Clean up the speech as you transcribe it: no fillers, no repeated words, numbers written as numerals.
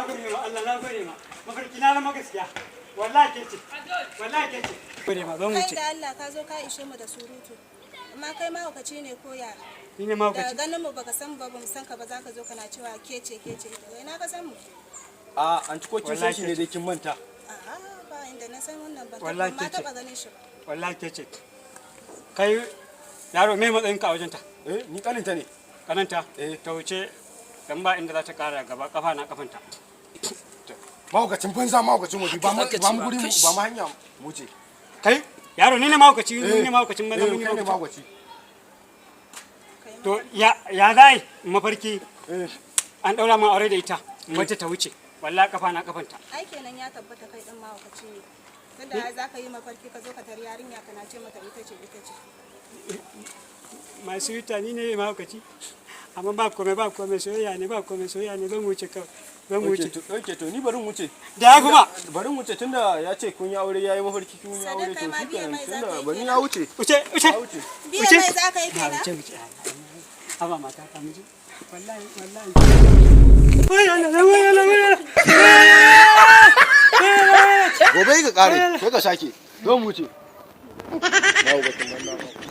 Gode ma Allah, na gode ma. Mafarki na zama gaskiya. Wallahi ke ce. Wallahi ke ce. Gode ma, zo mu Kai ce. da Allah, ka zo ka ishe mu da surutu. Amma kai mahaukaci ne ko ya? Ni ne Da mahaukaci? ganin mu baka san ba, bamu san ka ba, za ka zo kana cewa ke ce, ke ce. Daga ina ka san mu? A an ci ko kin san Wallahi shi ne dai kin manta? A'a, ba inda na san wannan, ban Wallahi taɓa ma ke ce. taɓa ganin shi ba. Wallahi ke ce. Kai yaro, me matsayinka a wajenta? Eh, ni kaninta ne. Kananta? Eh. Ta wuce dan ba inda za ta kara gaba, kafa na kafanta. Mahaukacin banza, mahaukacin wofi, ba mu Haka ba ce mu ba, guri, kash. ba mu hanya mu ce. Kai yaro, ni ne mahaukaci? Ni ne mahaukacin banza? Eh, Mun yi kai ne mahaukaci. mahaukaci. Kai ma. To ya zai mafarki Eh. an daura min aure da ita, mace ta wuce, wallahi kafa na kafanta. Ai kenan ya tabbata kai din mahaukaci ne. Tunda ai za ka yi mafarki ka zo ka tari yarinya kana ce mata ita ce, ita ce. Masu yuta, ni ne mahaukaci, amma ba komai, ba komai, soyayya ne, ba komai, soyayya ne. Zan wuce kawai, zan wuce. Okay to, okay to, ni bari in wuce. Da ya kuma Bari in wuce, tunda ya ce kun yi aure, ya yi mafarki kun yi Sadiq, aure, kai to ma biye shikenan mai za tunda ka yi bari kenan. na wuce. Wuce, wuce. Na wuce. Biye Wuce. mai za ka yi Na kenan? wuce, wuce. Haba mata ta miji, wallahi, wallahi. Wai Allah, wai Allah, wai Allah. Gobe ka kare sai ka sake. Zo mu wuce. Mahaukacin banza.